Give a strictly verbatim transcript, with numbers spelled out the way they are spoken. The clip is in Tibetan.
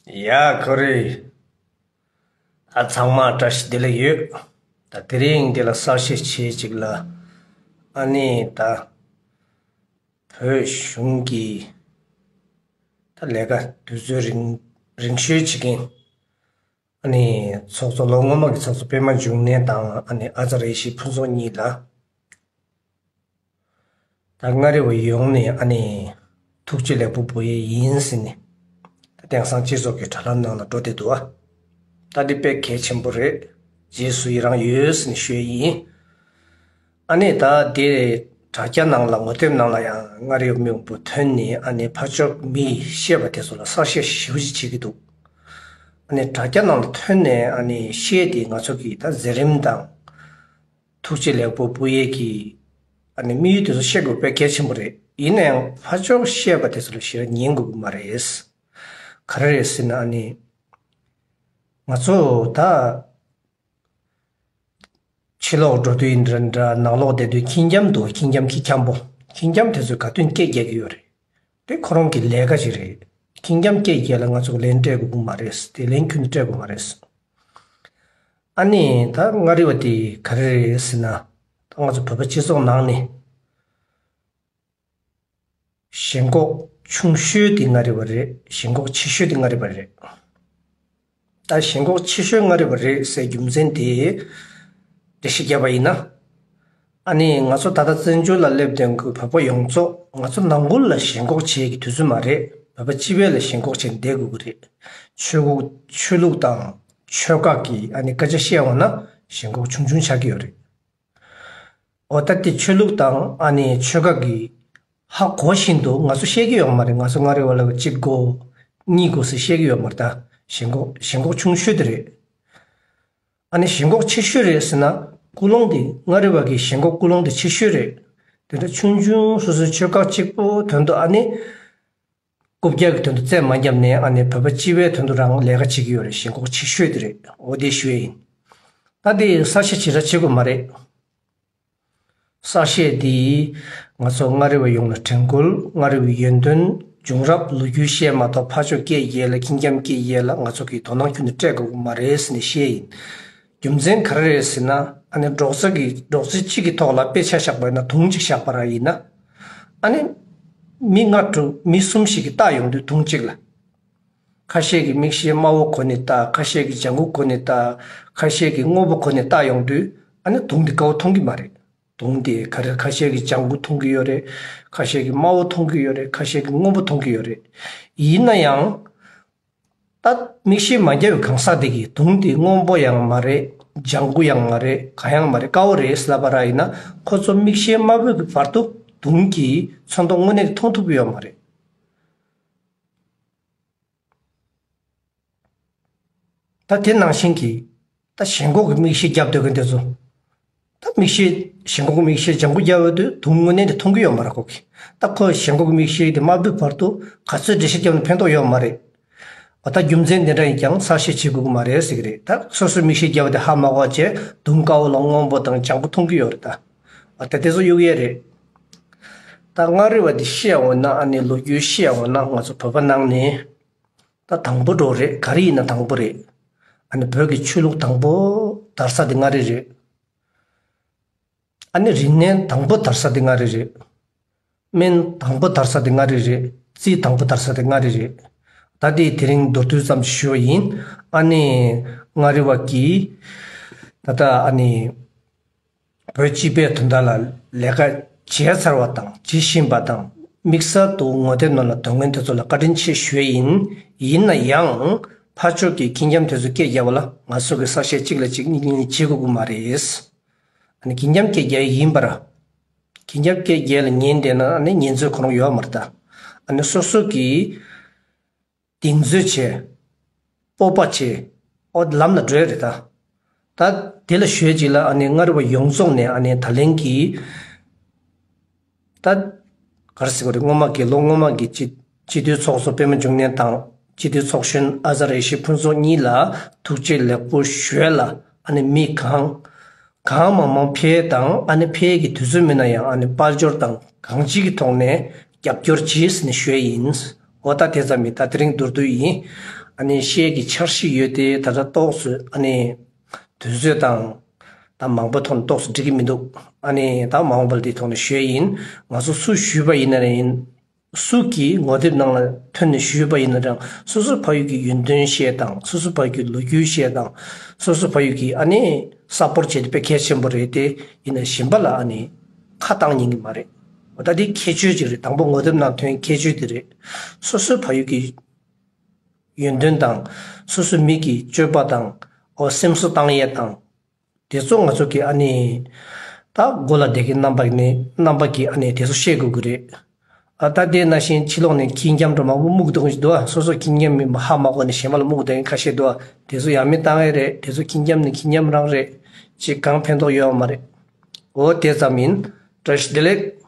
ཡ་ཁོ་རེ། ད་ཚང་མ་བཀྲ་ཤིས་བདེ་ལེགས་ཡོད། ད་དེ་རིང་འདི་ལ་གསར་བཤད་བྱེད་ཅིག་ལ། ཨ་ནི་ད་བོད་གཞུང་གི་ད་ལས་ཀ་དུས་ཚོད་རིང་རིང་ཤོས་བྱེད་མཁན། ཨ་ནི་ཚོགས་གཙོ་ལོ་སྔོན་མ་གི་ཚོགས་གཙོ་པད་མ་འབྱུང་གནས་དང་ཨ་ནི་ཨ་ཙ་རེ་ཞིག་ཕུན་ཚོགས་གཉིས་ལ། ད་མངའ་རིས་པ་ཡོངས་ནས་ཨ་ནི་ཐུགས་རྗེ་ལེགས་འབུལ་འབུལ་ཡས་ཡིན་ཟེར་ནས། ད་དེང་སང་སྤྱི་ཚོགས་ཀྱི་དྲ་ལམ་ནང་ལ་འགྲོ་བསྡད་འདུག་ཨ། ད་འདི་དཔེ་གལ་ཆེན་པོ་རེད། རྗེས་སུ་ཡི་རང་ཡོད་ཟེར་ནས་ཞུ་ཡས་ཡིན། ཨ་ནི་ད་དེ་དྲ་རྒྱ་ནང་ལ་ངོ་དེབ་ནང་ལ་ཡང་མངའ་རིས་པ་མི་མང་པོ་ཐོན་ནས་ཨ་ནི་ཕར་ཕྱོགས་མི་ཤེས་པ་དེ་ཚོ་ལ་གསལ་བཤད་ཞིབ་ཅིག་བྱེད་ཀྱི་འདུག་ཨ་ནི་དྲ་རྒྱ་ནང་ལ་ཐོན་ནས་ཨ་ནི་ཤེས་དེ་ང་ཚོ་གི་ད་མཛད་རིམ་དང་། ཐུགས་རྗེ་ལེགས་འབུལ་འབུལ་ཡས་ཀྱི་ཨ་ནི་དམིགས་ཡུལ་དེ་ཚོ་ཤེས་དགོས་དཔེ་གལ་ཆེན་པོ་རེད། ཡིན་ན་ཡང་ཕར་ཕྱོགས་བཤད་པ་དེ་ཚོ་ལ་ཞེ་དྲག་ཉན་དགོས་ཀྱི་མ་རེད། ག་རེ་རེད་ཟེར་ན་ཨ་ནི། ང་ཚོ་ད་ཕྱི་ལོགས་འགྲོ་དུས་ཡིན་འདྲ་འདྲ་ནང་ལོགས་བསྡད་དུས་ཁྱི་འཁྱམ་འདུག་ཁྱི་འཁྱམ་ཁྱི་འཁྱམ་པོ། ཁྱི་འཁྱམ་དེ་ཚོས་ག་དུས་སྐད་རྒྱག་གི་ཡོད་རེད། དེ་ཁོ་རང་གི་ལས་ཀ་ཞིག་རེད། ཁྱི་འཁྱམ་སྐད་རྒྱག་ལ་ང་ཚོ་ལན་སྤྲད་དགོས་ཀྱི་མ་རེད། དེ་ལན་ཁྱོན་ནས་སྤྲད་དགོས་མ་རེད། ཨ་ནི་ད་མངའ་རིས་པ་དེ་ག་རེ་རེད་ཟེར་ན། ད་ང་ཚོ་བོད་པ་སྤྱི་ཚོགས་ནང་ནས་ཞེན་ཁོག་ཆུང་ཤོས་དེ་མངའ་རིས་པ་རེད། ཞེན་ཁོག་ཆེ་ཤོས་དེ་མངའ་རིས་པ་རེད། ད་ཞེན་ཁོག་ཆེ་ཤོས་མངའ་རིས་པ་རེད་ཟེར་རྒྱུ་མཚན་དེ་འགྲེལ་བཤད་བརྒྱབ་པ་ཡིན་ན། ཨ་ནི་ང་ཚོ་ད་ལྟ་བཙན་བྱོལ་ལ་སླེབས་བསྡད་མཁན་བོད་པ་ཡོངས་རྫོགས་ང་ཚོ་ནང་ཁུལ་ལ་ཞེན་ཁོག་བྱེད་ཀྱི་དུས་ཚོད་མ་རེད། བོད་པ་སྤྱི་པའི་ལ་ཞེན་ཁོག་བྱས་བསྡད་དགོས་ཀྱི་རེད། ཆོས་ལུགས་ཆོས་ལུགས་དང་ཆོལ་ཁ་གི་ཨ་ནི་སྐད་ཆ་བཤད་འོང་ན་ཞེན་ཁོག་ཆུང་ཆུང་ཆགས་ཀྱི་ཡོད་རེད། འོ་ད་དེ་ཆོས་ལུགས་དང་ཨ་ནི་ཆོལ་ཁ་གི་ཧ་གོ་བཞིན་དུ་ང་ཚོ་བཤད་ཀྱི་ཡོད་མ་རེད། ང་ཚོ་མངའ་རིས་པ་ལ་གཅིག་དགོས་གཉིས་དགོས་ཟེར་བཤད་ཀྱི་ཡོད་མ་རེད། ད་ཞེན་ཁོག་ཞེན་ཁོག་ཆུང་ཤོས་དེ་རེད། ཨ་ནི་ཞེན་ཁོག་ཆེ་ཤོས་རེད་ཟེར་ན། ཀུན་སློང་དེ་མངའ་རིས་པ་གི་ཞེན་ཁོག་ཀུན་སློང་དེ་ཆེ་ཤོས་རེད། དེ་འདྲ་ཆུང་ཆུང་སོ་སོའི་ཆོལ་ཁ་གཅིག་པོ་དོན་དུ་ཨ་ནི། རྐུབ་བཀྱག་གི་དོན་དུ་རྩོད་མ་བརྒྱབ་ནས་ཨ་ནི་བོད་པ་སྤྱི་པའི་དོན་དུ་རང་ལས་ཀ་བྱེད་ཀྱི་ཡོད་རེད། ཞེན་ཁོག་ཆེ་ཤོས་དེ་རེད། འོ་དེ་ཞུ་ཡས་ཡིན། ད་དེ་གསལ་བཤད་ཇི་ལྟར་བྱེད་དགོས་མ་རེད། གསལ་བཤད་འདི་ང་ཚོ་མངའ་རིས་པ་ཡོངས་ལ་དྲན་སྐུལ། མངའ་རིས་པའི་ཡོན་ཏན་བྱུང་རབས་ལོ་རྒྱུས་བཤད་མ་གཏོགས་ཕར་ཕྱོགས་སྐད་རྒྱག་ལ་ཁྱི་འཁྱམ་སྐད་རྒྱག་ལ་ང་ཚོ་གིས་དོ་སྣང་ཁྱོན་ནས་སྤྲད་དགོས་ཀྱི་མ་རེད་ཟེར་ནས་བཤད་ཡིན། རྒྱུ་མཚན་ག་རེ་རེད་ཟེར་ན། ཨ་ནི་སྒྲོག་ཙེ་གི་སྒྲོག་ཙེ་གཅིག་གི་ཐོག་ལ་དཔེ་ཆ་བཞག་པ་ཡིན་ན་དུང་གཅིག་བཞག་པ་ར་ཡིན་ན། ཨ་ནི་མི་ལྔ་དྲུག་མི་གསུམ་ཞིག་གིས་བལྟ་ཡོང་དུས་དུང་གཅིག་ལ། ཁ་ཤས་ཀྱིས་མིག་ཤེལ་དམར་པོ་གོན་ནས་བལྟ། ཁ་ཤས་ཀྱིས་ལྗང་གུ་གོན་ནས་བལྟ། ཁ་ཤས་ཀྱིས་སྔོན་པོ་གོན་ནས་བལྟ་ཡོང་དུས་ཨ་ནི་དུང་དེ་དཀར་པོ་མཐོང་གི་མ་རེད། དུང་དེ་ག་རེ་ཁ་ཤས་ཀྱིས་ལྗང་གུ་མཐོང་གི་ཡོད་རེད། ཁ་ཤས་ཀྱིས་དམར་པོ་མཐོང་གི་ཡོད་རེད། ཁ་ཤས་ཀྱིས་སྔོན་པོ་མཐོང་གི་ཡོད་རེད། ཡིན་ན་ཡང་། ད་མིག་ཤེལ་མ་བརྒྱབ་པའི་གང་ཟག་དེ་གིས་དུང་དེ་སྔོན་པོ་ཡང་མ་རེད། ལྗང་གུ་ཡང་མ་རེད། གང་ཡང་མ་རེད། དཀར་པོ་རེད་ཟེར་ལབ་པ་ར་ཡིན་ན། ཁོ་ཚོ་མིག་ཤེལ་དམར་པོའི་གི་བར་དུ་དུང་གི་ཚོན་མདོག་དངོས་གནས་མཐོང་ཐུབ་ཀྱི་ཡོད་མ་རེད། ད་དེ་ནང་བཞིན་གྱི། ད་ཞེན་ཁོག་གི་མིག་ཤེལ་རྒྱབ་སྡོད་མཁན་དེ་ཚོ། ད་མིག་ཤེལ་ཞེན་ཁོག་གི་མིག་ཤེལ་ལྗང་གུ་རྒྱབ་ཡོད་དུས་དུང་དངོས་གནས་དེ་མཐོང་གི་ཡོད་མ་རེད་ཁོ་གིས། ད་ཁོ་ཞེན་ཁོག་གི་མིག་ཤེལ་དེ་དམར་པོའི་བར་དུ་ག་ཚོད་འགྲེལ་བཤད་བརྒྱབ་ན་ཕན་ཐོགས་ཡོད་མ་རེད། འོ་ད་རྒྱུ་མཚན་དེ་འདྲ་ཡིན་ཀྱང་གསལ་བཤད་བྱེད་དགོས་ཀྱི་མ་རེད་ཟེར་གྱི་རེད། ད་སོ་སོའི་མིག་ཤེལ་རྒྱབ་པ་དེ་ཧ་མ་གོ་བྱས་དུང་དཀར་པོ་ལ་སྔོན་པོ་དང་ལྗང་གུ་མཐོང་གི་ཡོད་རེད་ད། འོ་ད་དེ་ཚོ་གཡུག་ཡས་རེད། ད་མངའ་རིས་པ་དེ་བཤད་འོང་ན་ཨ་ནི་ལོ་རྒྱུས་བཤད་འོང་ན་ང་ཚོ་བོད་པ་ནང་ནས། ད་དང་པོ་འགྲོ་རེད། ག་རེ་ཡིན་ན་དང་པོ་རེད། ཨ་ནི་བོད་ཀྱི་ཆོས་ལུགས་དང་པོ་དར་ས་དེ་མངའ་རིས་རེད། ཨ་ནི་རིག་གནས་དང་པོ་དར་ས་དེ་མངའ་རིས་རེད། སྨན་དང་པོ་དར་ས་དེ་མངའ་རིས་རེད། རྩིས་དང་པོ་དར་ས་དེ་མངའ་རིས་རེད། ད་དེ་དེ་རིང་མདོར་བསྡུས་ཙམ་ཞུ་བ་ཡིན། ཨ་ནི་མངའ་རིས་པ་གིས་ད་ལྟ་ཨ་ནི། བོད་སྤྱི་པའི་དོན་དག་ལ་ལས་ཀ་བྱས་ཚར་བ་དང་བྱེད་བཞིན་པ་དང་། དམིགས་བསལ་དུ་ངོ་དེབ་ནང་ལ་འདོན་མཁན་དེ་ཚོ་ལ་བཀའ་དྲིན་ཆེ་ཞུ་ཡས་ཡིན། ཡིན་ན་ཡང་ཕར་ཕྱོགས་ཀྱི་ཁྱི་འཁྱམ་དེ་ཚོ་སྐད་རྒྱབ་པ་ལ་ང་ཚོ་གི་གསལ་བཤད་གཅིག་ལ་གཅིག་གཉིས་གཉིས་བྱེད་དགོས་ཀྱི་མ་རེད། ཨ་ནི་ཁྱི་འཁྱམ་སྐད་རྒྱག་ཡས་ཡིན་པར། ཁྱི་འཁྱམ་སྐད་རྒྱག་ལ་ཉན་བསྡད་ན་ཨ་ནི་ཉན་ཚོད་ཁོ་རང་ཡོད་མ་རེད་ད། ཨ་ནི་སོ་སོ་གི་གདེང་ཚོད་བྱས། སྤོབས་པ་བྱས། ཨོ་ལམ་ལ་འགྲོ་ཡ་རེད་ད། ད་དེ་ལ་ཞུ་ཡས་ཅིག་ལ་ཨ་ནི་མངའ་རིས་པ་ཡོངས་རྫོགས་ནས་ཨ་ནི་ད་ལན་གྱི། ད་ག་རེ་ཟེར་དགོས་རེད། སྔོན་མ་གི་ལོ་སྔོན་མ་གི་སྤྱི་སྤྱི་འཐུས་ཚོགས་གཙོ་པད་མ་འབྱུང་གནས་དང་སྤྱི་འཐུས་ཚོགས་གཞོན་ཨ་ཙརྱ་ཡེ་ཤེས་ཕུན་ཚོགས་གཉིས་ལ་ཐུགས་རྗེ་ལེགས་འབུལ་ཞུ་ཡས་ལ་ཨ་ནི་མི་གང་གང་མང་མང་ཕེབས་དང་། ཨ་ནི་ཕེབས་ཀྱི་དུས་ཚོད་མིན་ན་ཡང་ཨ་ནི་དཔལ་འབྱོར་དང་གང་ཅིའི་ཐོག་ནས་རྒྱབ་སྐྱོར་གྱིས་ནས་ཞུ་ཡས་ཡིན། འོ་ད་དེ་ཙམ་མིན། ད་དེ་རིང་མདོར་བསྡུས་ཡིན། ཨ་ནི་བཤད་ཀྱི་འཆར་གཞི་ཡོད་དེ། ད་ལྟ་ཏོག་ཙམ་ཨ་ནི་དུས་ཚོད་དང་ད་མང་པོ་ཐོག་ནས་ཏོག་ཙམ་འགྲིག་གི་མི་འདུག་ཨ་ནི་ད་མ་འོངས་པ་ལ་དེའི་ཐོག་ནས་ཞུ་ཡ་ཡིན། ང་ཚོ་སུ་ཞུས་པ་ཡིན་ན་ཡིན། སུ་གིས་ངོ་དེབ་ནང་ལ་ཐོན་ནས་ཞུས་པ་ཡིན་ན་ཡང་། སོ་སོ་ཕ་ཡུལ་གྱི་ཡོན་ཏན་བཤད་དང་། སོ་སོ་ཕ་ཡུལ་གྱི་ལོ་རྒྱུས་བཤད་དང་། སོ་སོ་ཕ་ཡུལ་གྱི་ཨ་ནི་ས་སྤོར་བྱེད་དེ་དཔེ་གལ་ཆེན་པོ་རེད་དེ། ཡིན་ན་གཞན་པ་ལ་ཨ་ནི་ཁ་བཏང་ཉན་གྱི་མ་རེད། འོ་ད་དེ་ཁྱད་ཆོས་ཅིག་རེད། དང་པོ་ངོ་དེབ་ནང་ཐོན་ཁྱད་ཆོས་དེ་རེད། སོ་སོ་ཕ་ཡུལ་གྱི་ཡོན་ཏན་དང་། སོ་སོ་མི་གི་སྤྱོད་པ་དང་། འོ་སེམས་གསོ་བཏང་ཡས་དང་། དེ་ཚོ་ང་ཚོ་གི་ཨ་ནི་ད་མགོ་ལ་བསྡད་མཁན་རྣམ་པ་ནི་རྣམ་པ་གི་ཨ་ནི་དེ་ཚོ་ཤེས་དགོས་ཀྱི་རེད། ཨ་ད་དེ་ནང་བཞིན་ཕྱི་ལོགས་ནས་ཁྱི་འཁྱམ་འདྲ་མང་པོ་སྨུག་གཏོང་གི་འདུག་ཨ་སོ་སོ་ཁྱི་འཁྱམ་མིན་པ་ཧ་མ་གོ་ནས་གཞན་པ་ལ་སྨུག་གཏོང་མཁན་ཁ་ཤས་འདུག་ཨ་དེ་ཚོ་ཡང་མི་བཏང་ཡས་རེད། དེ་ཚོ་ཁྱི་འཁྱམ་ནི་ཁྱི་འཁྱམ་རང་རེད། ཅིག་གང་ཕན་ཐོགས་ཡོད་མ་རེད། འོ་དེ་ཙམ་ཡིན། བཀྲ་ཤིས་བདེ་ལེགས།